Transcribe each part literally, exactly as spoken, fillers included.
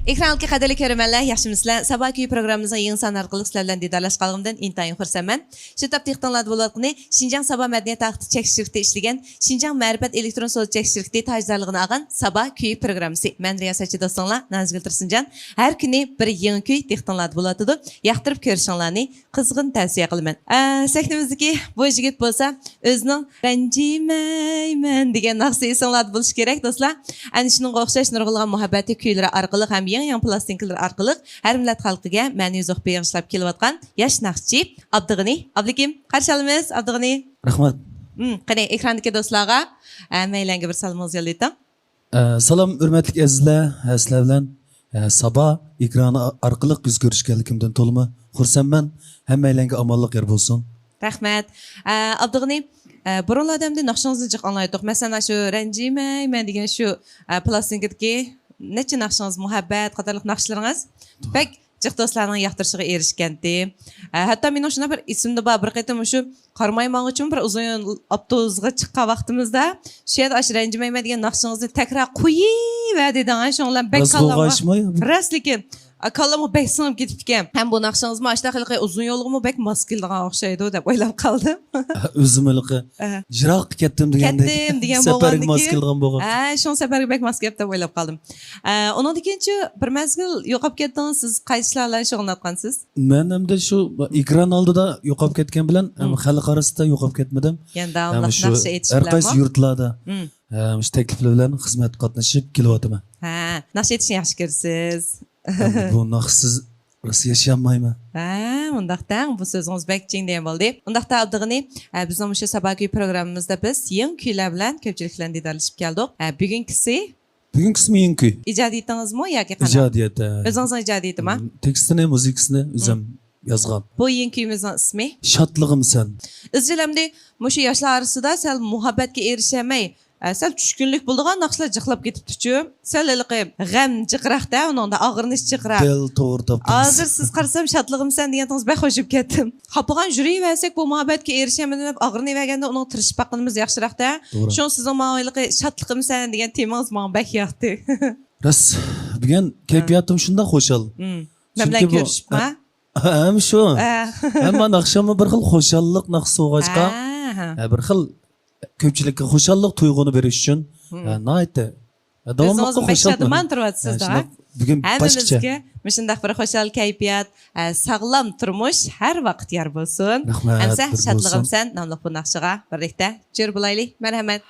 ئېكرانلىقى قەدىرلىك كۆرۈرمەنلەر، ياخشىمۇسىلەر؟ سابا كۈيى پروگراممىمىزنىڭ يېڭى سانى ئارقىلىق سىلەر بىلەن دىدارلاشقانلىقىمدىن ئىنتايىن خۇرسەنمەن. شۇ تاپتا دىققىتىڭلاردا بولۇۋاتقىنى شىنجاڭ سابا مەدەنىيەت تارقىتىش چەكلىك شىركىتى ئىشلىگەن شىنجاڭ مەرىپەت ئېلېكترون سودا چەكلىك شىركىتى تاجدارلىقىدا ئالغان سابا كۈيى پروگراممىسى. مەن رىياسەتچى دوستۇڭلار نازگۈل تۇرسۇنجان. ھەر كۈنى بىر يېڭى كۈي دىققىتىڭلاردا بولۇۋاتىدۇ. ياقتۇرۇپ كۆرۈشۈڭلارنى قىزغىن تەۋسىيە قىلىمەن. ئە، سەھنىمىزدىكى بۇ يىگىت بولسا ئۆزىنىڭ رەنجىمەيمەن دېگەن ناخشىسى ئېسىڭلاردا بولۇشى كېرەك، دوستلار. ئەنە شۇنىڭغا ئوخشاش نۇرغۇنلىغان مۇھەببەتلىك كۈيلىرى ئارقىلىق ھەم يېڭى، يېڭى پىلاستىنكىلىرى ئارقىلىق ھەر مىللەت خەلقىگە مەنىۋى زوق بېغىشلاپ كېلىۋاتقان ياش ناخشىچى ئابدۇغېنى ئابلىكىم. قارشى ئالىمىز ئابدۇغېنى. رەھمەت. مم، قېنى، ئېكراندىكى دوستلارغا ھەممەيلەنگە بىر سالىمىڭىزنى يوللىتىڭ. ئە، سالام، ھۆرمەتلىك ئەزىزلەر، ھە، سىلەر بىلەن، ئە، سابا ئېكرانى ئارقىلىق يۈز كۆرۈشكەنلىكىمدىن تولىمۇ خۇرسەنمەن. ھەممەيلەنگە ئامانلىق يار بولسۇن. رەھمەت. ئە، ئابدۇغېنى، ئە، بۇرۇنلاردا ئەمدى ناخشىڭىزنى جىق ئاڭلايتتۇق. مەسىلەن، شۇ رەنجىمەيمەن دېگەن شۇ، ئە، پىلاستىنكىدىكى نەچچە ناخشىڭىز مۇھەببەت قاتارلىق ناخشىلىرىڭىز بەك جىق دوستلارنىڭ ياقتۇرۇشىغا ئېرىشكەنتى. ئە، ھەتتا مېنىڭ شۇنداق بىر ئېسىمدە بار، بىر قېتىم مۇشۇ قاراماي ماڭغۇچىمۇ بىر ئۇزۇن يول ئاپتوبۇسىغا چىققان ۋاقتىمىزدا، شۇ يەردە ئاشۇ رەنجىمەيمەن دېگەن ناخشىڭىزنى تەكرار قويۇۋەر دېدىڭ، ھە، شۇڭا بەك راست كاللامغا، بولغاچمۇ؟ راست، لېكىن، ئا، كاللامغا بەك سىڭىپ كېتىپتىكەن. ھەم بۇ ناخشىڭىزمۇ ئاشۇنداق ھېلىقى ئۇزۇن يولغىمۇ بەك ماس كېلىدىغان ئوخشايدۇ دەپ ئويلاپ قالدىم. ئۆزۈم ھېلىقى ئە. يىراققا كەتتىم دېگەندەك. كەتتىم دېگەن سەپەرگە ماس كېلىدىغان بولغان. ھە، شۇڭا سەپەرگە بەك ماس كەپتۇ دەپ ئويلاپ قالدىم. ئە، ئۇنىڭدىن كېيىنچۇ بىر مەزگىل يوقاپ كەتتىڭىز، سىز قايسىلار بىلەن شۇغۇللىنىۋاتقانسىز؟ مەن ئەمدى شۇ ئېكران ئالدىدا يوقاپ كەتكەن بىلەن، ھەم مم. خەلق ئارىسىدا يوقاپ كەتمىدىم. يەنە داۋاملىق ھەم شۇ ناخشا ئېيتىش ھەر قايسى بىلەنمۇ؟ يۇرتلاردا، مم. ھەم شۇ تەكلىپلەر بىلەن خىزمەت قاتنىشىپ كېلىۋاتىمەن. ھە، ناخشا ئېيتىشنى ياخشى كۆرىسىز. ئەمدى بۇ ناخشىسىز راست ياشىيالمايمەن. ھە، ئۇنداق دەڭ، بۇ سۆزىڭىز بەك چىڭ دېگەن بولدى. ئۇنداقتا ئابدۇغېنى، ئە، بىزنىڭ مۇشۇ سابا كۈي پروگراممىمىزدا بىز يېڭى كۈيلەر بىلەن كۆپچىلىك بىلەن دىدارلىشىپ كەلدۇق. ئە، بۈگۈنكىسى بۈگۈنكىسىمۇ يېڭى كۈي. ئىجادىيىتىڭىزمۇ ياكى قانداق؟ ئىجادىيەت، ھە. ئۆزىڭىزنىڭ ئىجادىيىتىما؟ مم، تېكىستىنى، مۇزىكىسىنى ئۆزۈم مم. يازغان. بۇ يېڭى كۈيىمىزنىڭ ئىسمى؟ شادلىقىم سەن. ئىزچىل ئەمدى مۇشۇ ياشلار ئارىسىدا سەل مۇھەببەتكە ئېرىشەلمەي، ئە، سەل چۈشكۈنلۈك بولىدىغان ناخشىلار جىقلاپ كېتىپتۇچۇ. سەل ھېلىقى غەم جىقراق-دە، ئۇنىڭدا ئاغرىنىش جىقراق. دەل توغرا تاپتىڭىز. ھازىر سىز قارىسام، شادلىقىم سەن دېگەنتىڭىز بەك خوش بولۇپ كەتتىم. خاپىغان يۈرۈۋەرسەك، بۇ مۇھەببەتكە ئېرىشەلمىدىم دەپ ئاغرىنىۋەرگەندىن ئۇنىڭغا تىرىشىپ باققىنىمىز ياخشىراق-دە. توغرا. شۇڭا سىزنىڭ ماڭا ھېلىقى شادلىقىم سەن دېگەن تېمىڭىز ماڭا بەك ياقتى. راست، بۈگۈن كەيپىياتىم شۇنداق خۇشال. مم. مەن بىلەن چۈنكى بۇ، كۆرۈشۈپما؟ ھە، ھەم شۇ. ھە. ھەم مانا ئاخشاممۇ بىر خىل خۇشاللىق ناخشىسى بولغاچقا، ھە، ھە. ھە، بىر خىل كۆپچىلىككە خۇشاللىق تۇيغۇنى بېرىش ئۈچۈن، مم. ھە، ناھايىتى، ھە، داۋاملىق ئۆزىڭىزمۇ بەك خۇشالمەن. شادىمان تۇرۇۋاتىسىز ھە، دە. شۇنداق بۈگۈن باشقىچە. ھەممىمىزگە مۇشۇنداق بىر خۇشال كەيپىيات، ھە، ساغلام تۇرمۇش ھەر ۋاقىت يار بولسۇن. رەھمەت، ئەمسە بىر شادلىقىم بولسۇن. سەن ناملىق بۇ ناخشىغا بىرلىكتە جۆر بولايلى. مەرھەمەت.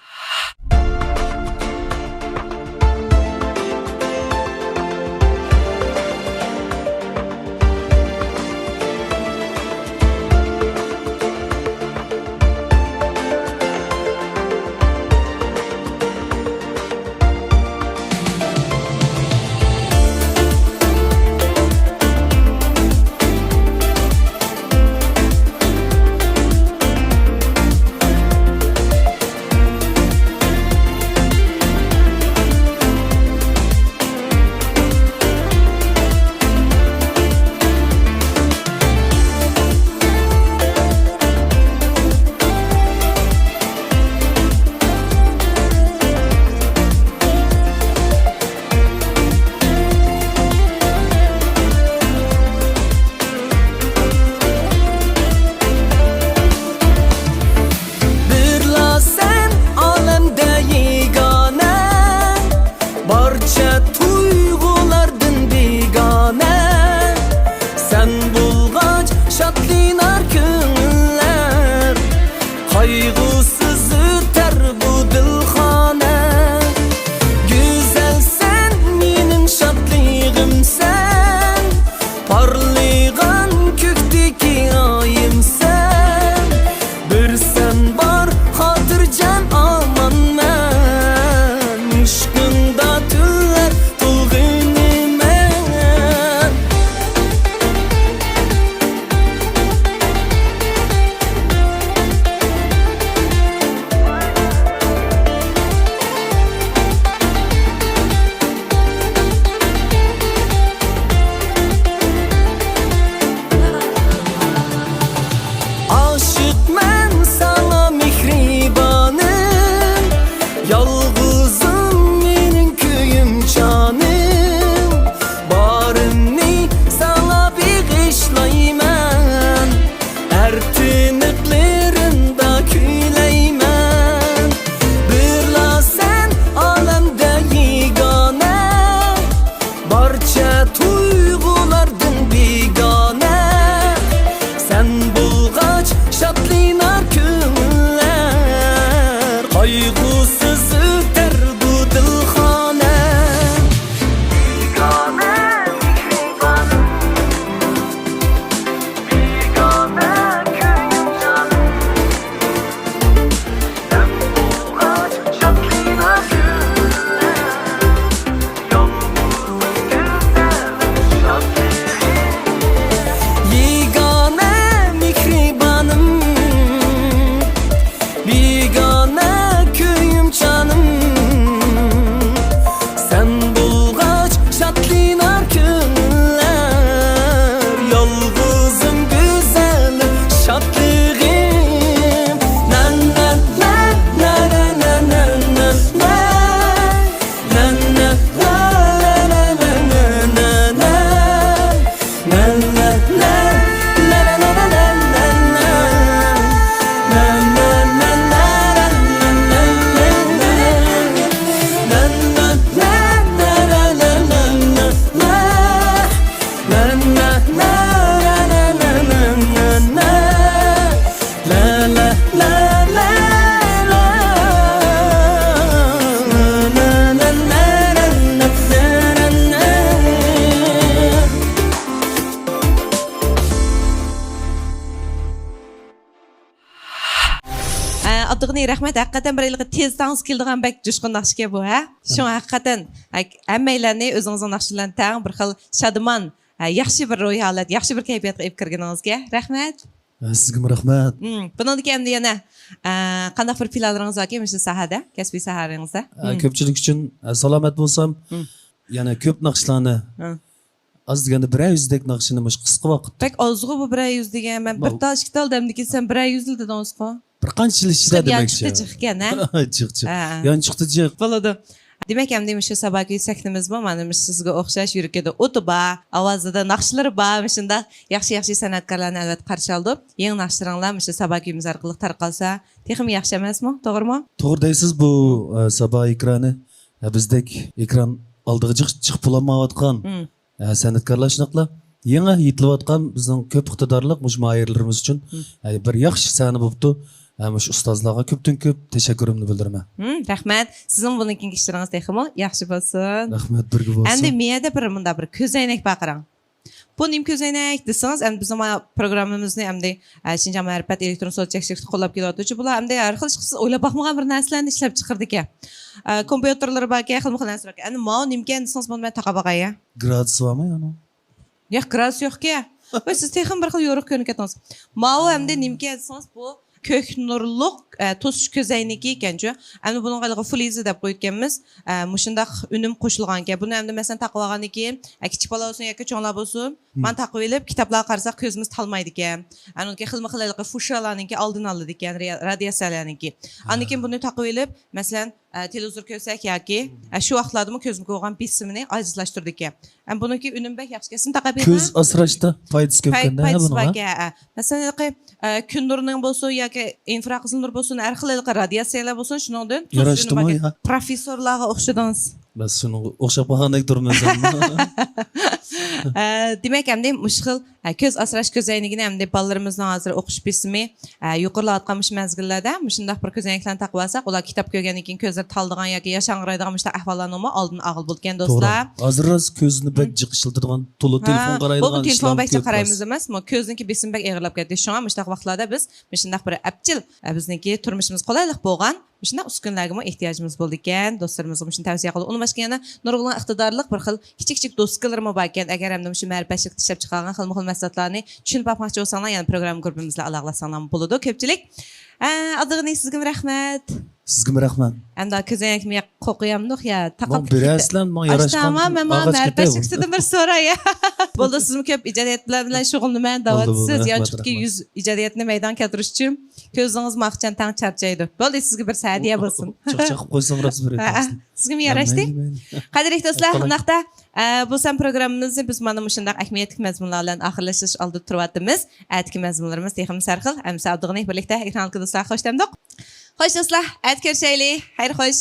ئابدۇغېنى، رەھمەت. ھەقىقەتەن بىر ھېلىقى تېز تاڭزا كېلىدىغان بەك جۇشقۇن ناخشىكەن بۇ، ھە؟ شۇڭا ھەقىقەتەن، ھە، ھەممەيلەننى ئۆزىڭىزنىڭ ناخشا بىلەن تەڭ بىر خىل شادىمان، ھە، ياخشى بىر روھىي ھالەت، ياخشى بىر كەيپىياتقا ئېلىپ كىرگىنىڭىزگە رەھمەت. ھە، سىزگىمۇ رەھمەت. مم، بۇنىڭدىن كېيىن ئەمدى يەنە، ئە، قانداق بىر پىلانلىرىڭىز باركى مۇشۇ ساھەدە، كەسپىي ساھەڭىزدە؟ ئە، مم. كۆپچىلىك ئۈچۈن، ئە، سالامەت بولسام، مم. يەنە كۆپ ناخشىلارنى، ھە. ئاز دېگەندە بىرەر يۈزدەك ناخشىنى مۇشۇ قىسقا ۋاقىتتا. بەك ئازغۇ بۇ بىرەر يۈز دېگەن. مەن بىر ما-، تال، ئىككى تال دەمدىكىن سەن بىرەر يۈز يىل دېدىڭىزغۇ. بىر قانچە يىل ئىچىدە دېمەكچى. يانچۇقتا جىق ئىكەن، ھە؟ جىق، جىق. ھە. يانچۇقتا جىق. بولىدۇ. دېمەك، ئەمدى مۇشۇ ساباكى سەھنىمىزمۇ مانا مۇشۇ سىزگە ئوخشاش يۈرىكىدە ئوتى بار، ئاۋازىدا ناخشىلىرى بار، مۇشۇنداق ياخشى، ياخشى سەنئەتكارلارنى ئەلۋەتتە قارشى ئالىدۇ. يېڭى ناخشىلىرىڭلار مۇشۇ ساباكىمىز ئارقىلىق تارقالسا، تېخىمۇ ياخشى ئەمەسمۇ؟ توغرىمۇ؟ توغرا دەيسىز، بۇ، ئە، سابا ئېكرانى، ئە، بىزدەك ئېكران ئالدىغا جىق چىقىپ بولالمايۋاتقان، مم. ھە، سەنئەتكارلار شۇنداقلا يېڭى يېتىلىۋاتقان بىزنىڭ كۆپ ئىقتىدارلىق مۇشۇ ماھىرلىرىمىز ئۈچۈن، مم. ھە، بىر ياخشى سەھنە بوپتۇ. ھە، مۇشۇ ئۇستازلارغا كۆپتىن كۆپ تەشەككۈرۈمنى بىلدۈرىمەن. مم، رەھمەت. سىزنىڭ بۇنىڭ كېيىنكى ئىشلىرىڭىز تېخىمۇ ياخشى بولسۇن. رەھمەت، بىرگە بولسۇن. ئەمدى مېيەدە بىر مۇنداق بىر كۆزەينەك بار قاراڭ. بۇ نېمە كۆزەينەك دېسىڭىز، ئەمدى بىزنىڭ مانا پروگراممىمىزنى ئەمدى، ئە، شىنجاڭ مەرىپەت ئېلېكترون سودا چەكلىك شىركىتى قوللاپ كېلىۋاتىدۇ. بۇلار ئەمدى ھەر خىل سىز ئويلاپ باقمىغان بىر نەرسىلەرنى ئىشلەپ چىقىرىدىكەن. ئە، كومپيۇتېرلىرى باركەن، خىلمۇ خىل نەرسە باركەن. ئەمدى ماۋۇ نېمىكەن دېسىڭىز، بۇنى مەن تاقاپ باقاي. گرادۇس بارمۇ يەنە؟ ياق، گرادۇس يوقكەن. ۋاي، سىز تېخىمۇ بىر خىل يورۇق كۆرۈنۈپ كەتتىڭىز. ماۋۇ ئەمدى نېمىكەن دېسىڭىز، بۇ كۆك نۇرلۇق، ئە، توسۇش كۆزەينىكى ئىكەنچۇ. ئەمدى بۇنىڭغا ھېلىقى فۇل ئېزى دەپ قويۇپكەنمىز. ئە، مۇشۇنداق ئۈنۈم قوشۇلغانىكەن. بۇنى ئەمدى مەسىلەن تاقىۋالغاندىن كېيىن، ئە، كىچىك بالا بولسۇن ياكى چوڭلار بولسۇن، مم. مانا تاقىۋېلىپ كىتابلارغا قارىساق كۆزىمىز تالمايدىكەن. ئانىڭدىن كېيىن خىلمۇ خىل ھېلىقى فۇشيالارنىڭكى ئالدىنى ئالىدىكەن، رىيا-، رادىياتسىيەلەرنىڭكى. ئاندىن كېيىن بۇنى تاقىۋېلىپ، مەسىلەن، ئە، تېلېۋىزور كۆرسەك ياكى، ئە، شۇ ۋاقىتلاردىمۇ كۆزگە بولغان بېسىمنى ئاجىزلاشتۇرىدىكەن. ئەمما بۇنىڭكى ئۈنۈمى بەك ياخشى. كەسىم تاقاپ كۆز ئاسراشتا پايدىسى كۆپكەن-دە بۇنىڭ. پايدىسى باركەن، ھە. مەسىلەن، ھېلىقى، ئە، كۈن نۇرىنىڭ بولسۇن ياكى ئىنفراقىزىل نۇر بولسۇن، ھەر خىل ھېلىقى رادىياتسىيەلەر بولسۇن، شۇنىڭدىن ياراشتىمۇ يا؟ پروفېسسورلارغا ئوخشىدىڭىز. بەس، شۇنىڭغا ئوخشاپ قالغاندەك تۇرىمەن سەن. ئە، دېمەك، ئەمدى مۇشۇ خىل، ئە، كۆز ئاسراش كۆزەينىكىنى ئەمدى بالىلىرىمىزنىڭ ھازىر ئوقۇش بېسىمى، ئە، يۇقىرىلاۋاتقان مۇشۇ مەزگىللەردە مۇشۇنداق بىر كۆزەينەكلەرنى تاقىۋالساق، ئۇلار كىتاب كۆرگەندىن كېيىن كۆزلىرى تالىدىغان ياكى ياش ھاڭرايدىغان مۇشۇنداق ئەھۋاللارنىڭمۇ ئالدىنى ئالغىلى بولىدىكەن، دوستلار. توغرا. ھازىر راست كۆزنى بەك جىق ئىشلىتىدىغان، تولا ھە، تېلېفون قارايدىغان بولدى، تېلېفونغا ئىشلارمۇ بەك جىق كۆپ قارايمىز ئەمەسمۇ؟ كۆزنىڭكى بېسىمى بەك ئېغىرلاپ كەتتى. شۇڭا مۇشۇنداق ۋاقىتلاردا بىز مۇشۇنداق بىر ئەپچىل، ئە، بىزنىڭكى تۇرمۇشىمىز قولايلىق بولغان مۇشۇنداق ئۈسكۈنىلەرگىمۇ ئېھتىياجىمىز بولىدىكەن. دوستلىرىمىزغا مۇشۇنى تەۋسىيە قىلىپ، ئۇنىڭ باشقا يەنە نۇرغۇنلىغان ئىقتىدارلىق بىر خىل كىچىك كىچىك دوسكىلىرىمۇ باركەن. ئەگەر ئەمدى مۇشۇ مەرىپەت شىركىتى ئىشلەپ چىقارغان خىلمۇ خىل مەھسۇلاتلارنى چۈشىنىپ باقماقچى بولساڭلار، يەنە پروگرامما گۇرۇپپىمىز بىلەن ئالاقىلاشساڭلارمۇ بولىدۇ. كۆپچىلىك، ئە، ئابدۇغېنى، سىزگىمۇ رەھمەت. سىزگىمۇ رەھمەت. ئەمدى كۆزەينەكنى قوقۇيامدۇق يا؟ تاقاپ بېرەرسىلەر، ماڭا ياراشقان. تامام، مەن ماڭا مەرىپەت شىركىتىدىن بىر سوراي. بولدى، سىزمۇ كۆپ ئىجادىيەت بىلەن شۇغۇللىنىمەن، داۋاتسىز. يانچۇقتىكى يۈز ئىجادىيەتنى مەيدانغا كەلتۈرۈش ئۈچۈن كۆزىڭىز ماخچان تەڭ چارچايدۇ. بولدى، سىزگە بىر ھەدىيە بولسۇن. چاقچاق قويسام راست بېرەي. ھە، سىزگىمۇ ياراشتى. قەدىرلىك دوستلار، ئۇنداقتا، ئە، بۇ سان پروگراممىمىزنى بىز مانا مۇشۇنداق ئەھمىيەتلىك مەزمۇنلار بىلەن ئاخىرلاشتۇرۇش ئالدىدا تۇرۇۋاتىمىز. ئەتىكى مەزمۇنلىرىمىز تېخىمۇ سەرخىل. ئەمىسە ئابدۇغېنى بىرلىكتە ئېكران ئالدىدا دوستلارغا خوش دەمدۇق. خوش دوستلار، ئەتە كۆرۈشەيلى. خەير خوش.